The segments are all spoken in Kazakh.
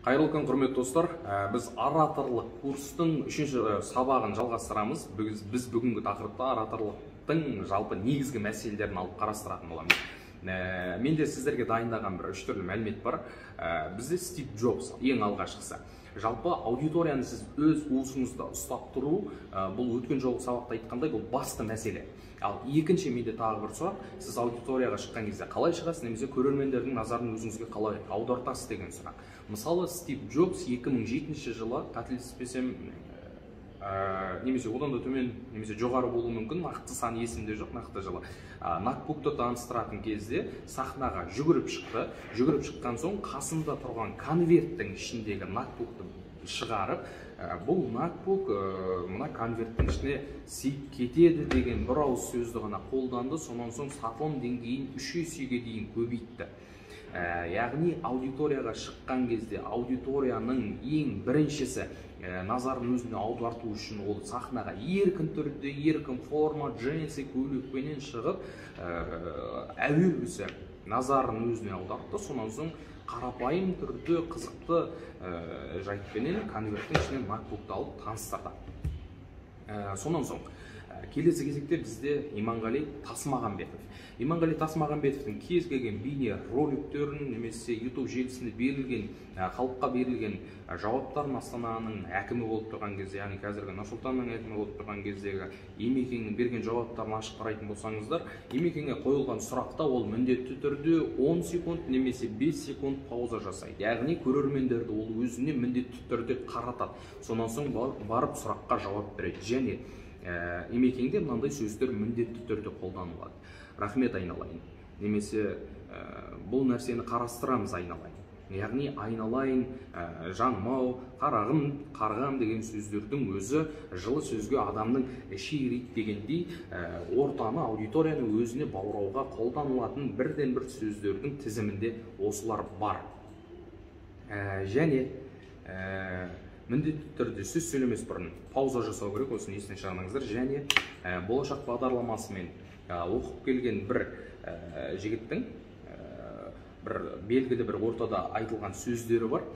Қайырлы күн, құрметті достар. Біз ораторлық курстың үшінші сабағын жалғастырамыз. Біз бүгінгі тақырыпта ораторлықтың жалпы негізгі мәселелерін алып қарастыратын боламыз. Менде сіздерге дайындаған бір үш түрлі мәлімет бар. Бізде Стив Джобс ең алғашқысы. Жалпы аудиторияны сіз өз уысыңызда ұстап тұру, бұл өткен жолғы сабақта айтқандай, бұл басты мәселе. Ал екінші менде тағы бір сұрақ, сіз аудиторияға шыққан кезде қалай шығасыз, немесе көрермендердің назарын өзіңізге қалай аудартасыз деген сұрақ. Мысалы, Стив Джобс 2007 жылы, қателеспесем, немесе одан да төмен, немесе жоғары болуы мүмкін, нақты сан есімде жоқ, нақты жылы. MacBook'ты таныстыратын кезде сахнаға жүгіріп шықты. Жүгіріп шыққан соң қасында тұрған конверттің ішіндегі MacBook'ты шығарып, бұл MacBook мына конверттің ішіне сыйып кетеді деген бір ауыз сөзді ғана қолданды. Сонан соң сатылым деңгейін 3 есеге дейін көбейтті. Яғни аудиторияға шыққан кезде аудиторияның ең біріншісі назарын өзіне аударту үшін ол сахнаға еркін түрде, еркін форма, джинсы, көйлекпенен шығып, әуелгісі назарын өзіне аудартты. Сонан соң қарапайым түрде қызықты жайтпенен конверттің ішінен MacBook'ты алып таныстырды. Сонан соң келесі кезекте бізде Иманғали Тасмағамбетов. Иманғали Тасмағамбетовтің кез келген бейне роликтерін немесе YouTube желісінде берілген, халыққа берілген жауаптарын Астананың әкімі болып тұрған кезде, яғни қазіргі Нұр-Сұлтанның әкімі болып тұрған кездегі Имекеңнің берген жауаптарын ашып қарайтын болсаңыздар, Имекеңге қойылған сұрақта ол міндетті түрде 10 секунд немесе 5 секунд пауза жасайды. Яғни көрермендерді ол өзіне міндетті түрде қаратады. Сонан соң барып сұраққа жауап береді. Және Имекеңде мынандай сөздер міндетті түрде қолданылады. Рахмет айналайын, немесе бұл нәрсені қарастырамыз айналайын. Яғни айналайын, жаным ау, қарағым, қарғам деген сөздердің өзі жылы сөзге адамның іші ериді дегендей, ортаны, аудиторияны өзіне баурауға қолданылатын бірден бір сөздердің тізімінде осылар бар. Және міндетті түрде сөз сөйлемес бұрын пауза жасау керек, осыны есіне шығармаңыздар. Және болашақ бағдарламасымен оқып келген бір жігіттің бір белгілі бір ортада айтылған сөздері бар.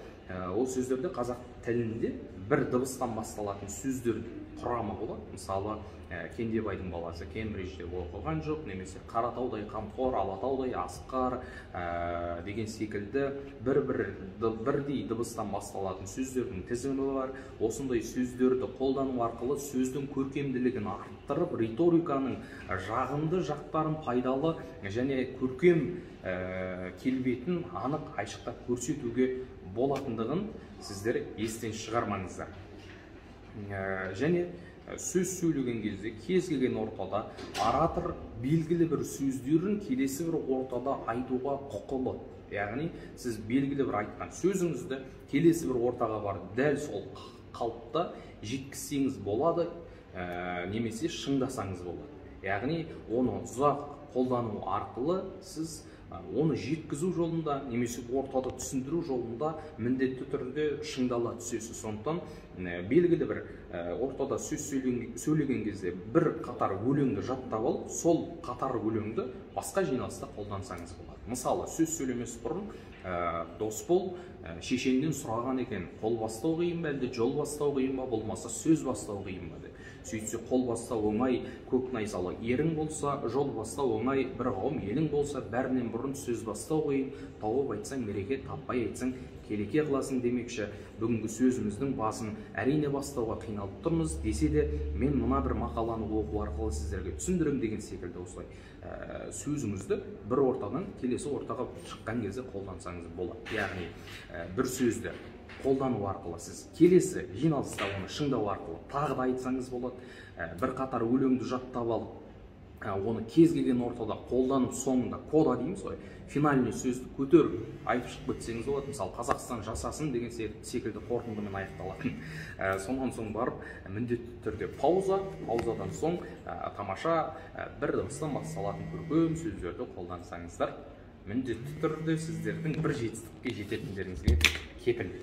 Ол сөздерде қазақ тілінде бір дыбыстан басталатын сөздер құрамы болады. Мысалы, Кендебайдың баласы Кембриджде оқыған жоқ, немесе Қаратаудай қамқор, Алатаудай асқар деген секілді бірдей дыбыстан басталатын сөздердің тізімі бар. Осындай сөздерді қолдану арқылы сөздің көркемділігін арттырып, риториканың жағымды жақтарын, пайдалы және көркем келбетін анық айшықтап көрсетуге болатындығын сіздер естен шығармаңыздар. Және сөз сөйлеген кезде кез келген ортада оратор белгілі бір сөздерін келесі бір ортада айтуға құқылы. Яғни сіз белгілі бір айтқан сөзіңізді келесі бір ортаға барып дәл сол қалыпта жеткізсеңіз болады, немесе шыңдасаңыз болады. Яғни оны ұзақ қолдану арқылы сіз оны жеткізу жолында немесе ортада түсіндіру жолында міндетті түрде шыңдала түсесіз. Сондықтан белгілі бір ортада сөз сөйлеген кезде бір қатар өлеңді жаттап алып, сол қатар өлеңді басқа жиналыста қолдансаңыз болады. Мысалы, сөз сөйлемес бұрын дос бол, шешеңнен сұраған екен, қол бастау қиын ба, әлде жол бастау қиын ба, болмаса сөз бастау қиын ба деп. Сөйтсе, қол бастау оңай, көк найзалы ерің болса, жол бастау оңай, бір қауым елің болса, бәрінен бұрын сөз бастау қиын, тауып айтсаң мереке, таппай айтсаң келеке қыласың демекші. Бүгінгі сөзіміздің басын әрине бастауға қиналып тұрмыз десе де, мен мына бір мақаланы оқу арқылы сіздерге түсіндірем деген секілді осылай сөзіңізді бір ортадан келесі ортаға шыққан кезде қолдансаңыз болады. Яғни бір сөзді қолдану арқылы сіз келесі жиналыста оны шыңдау арқылы тағы да айтсаңыз болады. Бір қатар өлеңді жаттап алып, оны кез келген ортада қолданып, соңында кода дейміз ғой, финальный сөзді көтеріп айтып шығып кетсеңіз болады. Мысалы, Қазақстан жасасын деген секілді қорытындымен аяқталатын. Сонан соң барып міндетті түрде пауза, паузадан соң тамаша бір дыбыстан басталатын көркем сөздерді қолдансаңыздар, міндетті түрде сіздердің бір жетістікке жететіндеріңізге кепіл.